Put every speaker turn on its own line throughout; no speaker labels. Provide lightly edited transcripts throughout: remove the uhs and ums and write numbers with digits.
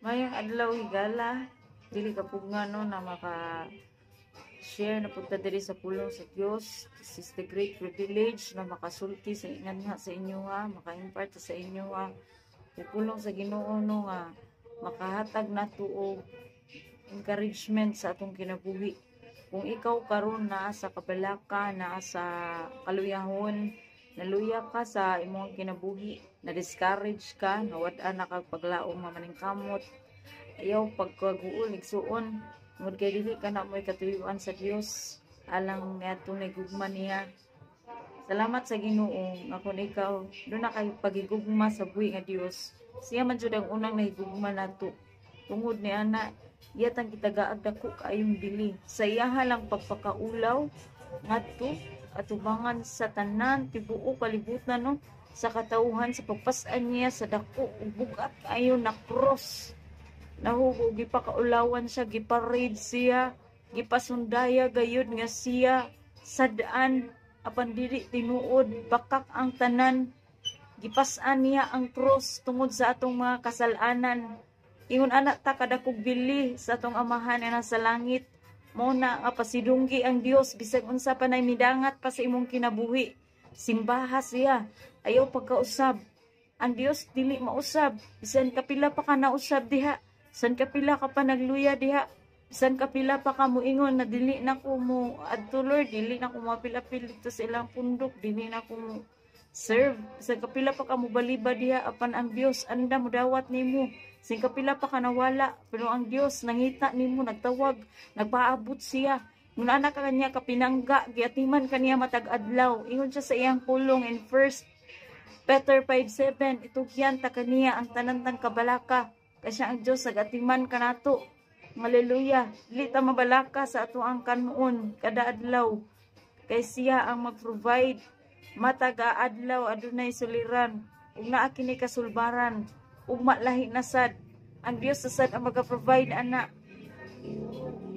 Maayong adlaw, higala. Dili ka no na maka share na punta diri sa pulong sa Dios. This is the great privilege na makasulti sa ingan nga sa inyo ha, maka-impart sa inyo ha. Pulong sa Ginoo, no, nga makahatag nato og encouragement sa atong kinabuhi. Kung ikaw karon naa sa kabalaka, naa sa kaluyahon, naluya ka sa imong kinabuhi, na-discourage ka, nawad-an na kag paglaom nga maningkamot, ayaw pagkaguol, igsuon, tungod kay dili ka na mo'y katuyuan sa Dios alang niadtong nahigugma niya. Salamat sa Ginoo nga kung ikaw duna kay pagigugma sa buhi nga Dios, siya man jud ang unang nahigugma nato. Tungod ni ana, iya tang gitagaag dako kaayong bili sa iyaha lang pagpakaulaw ngadto atubangan sa tanan tibuok kalibutan, no, sa katawhan, sa pagpas-an niya sa dako ug bugat kaayo na cross. Nahugo, gipakaulawan siya, giparade siya, gipasundaya gayud nga siya sad-an, apan dili tinuod, bakak ang tanan. Gipas-an niya ang cross tungod sa atong mga kasalanan. Ingon ana ta kadakog bili sa atong Amahan nga nasa langit. Mao na nga pasidunggi ang Dios bisag unsa pa nay midangat pa sa imong kinabuhi. Simbaha siya. Ayaw pagkausab. Ang Dios dili mausab. Bisan kapila pa ka nausab diha. Bisan kapila ka pa nagluya diha. Bisan kapila pa ka muingon na dili na ko mo adto, Lord, dili na ko moapil-apil dito sa ilang pundok, dili na ko mo serve. Bisan kapila pa ka mo baliba diha, apan ang Dios anda mo dawat nimo. Bisan kapila pa ka nawala, pero ang Dios nangita nimo, nagtawag, nagpaabot siya. Ngun ana ka kanya kapinangga, giatiman kaniya matag adlaw. Ingon siya sa iyang pulong in 1 Peter 5:7, itugyan ta kaniya ang tanan tang kabalaka. Kasi ang Dios nagatiman kanato. Hallelujah. Dili ta mabalaka sa ato ang kanuon kada adlaw. Kay siya ang mag-provide matag adlaw, adunay suliran ug naa kini kasulbaran, ugma lahi na sad. Ang Dios sa sad ang maga-provide ana.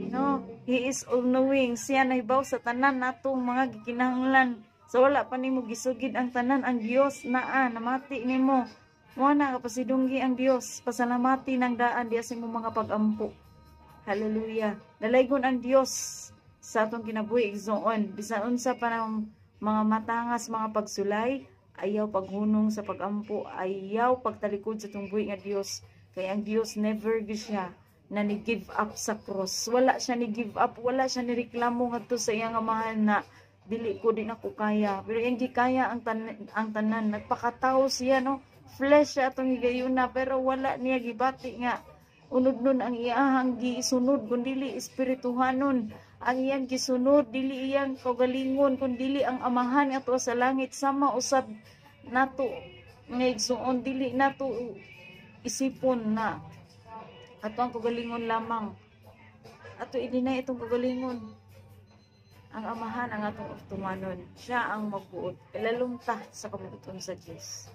No, He is all knowing. Siya nahibaw sa tanan natong mga gikinahanglan. Sa wala pa nimo gisugid ang tanan, ang Dios naa namati nimo. Mo na kapasidunggi ang Dios. Pasalamati ng daan diya sa imong mga pagampo. Hallelujah. Dalaygon ang Dios sa atong kinabuhi, igsoon. Bisan unsa pa ng mga matangas, mga pagsulay, ayaw paghunong sa pagampo, ayaw pagtalikod sa atong buhi nga Dios. Kay ang Dios never gyud siya na ni give up sa cross. Wala siya ni give up, wala siya ni reklamo ngadto sa iyang Amahan na dili ko, di na ko kaya. Pero iyang gikaya ang tanan, nagpakatawo siya, no. Flesh siya atong higayuna, pero wala niya gibati nga unod nun ang iyahang gisunod kun dili espirituhanon. Ang iyang gisunod dili iyang kaugalingon kun dili ang Amahan nga sa langit. Sama usab nato nga, igsuon, dili nato isipon na ato ang kagalingon lamang. Ato i-deny itong kagalingon. Ang Amahan ang atong tumanon. Siya ang magbuot. Ilalong ta sa kabubut-on sa Dios.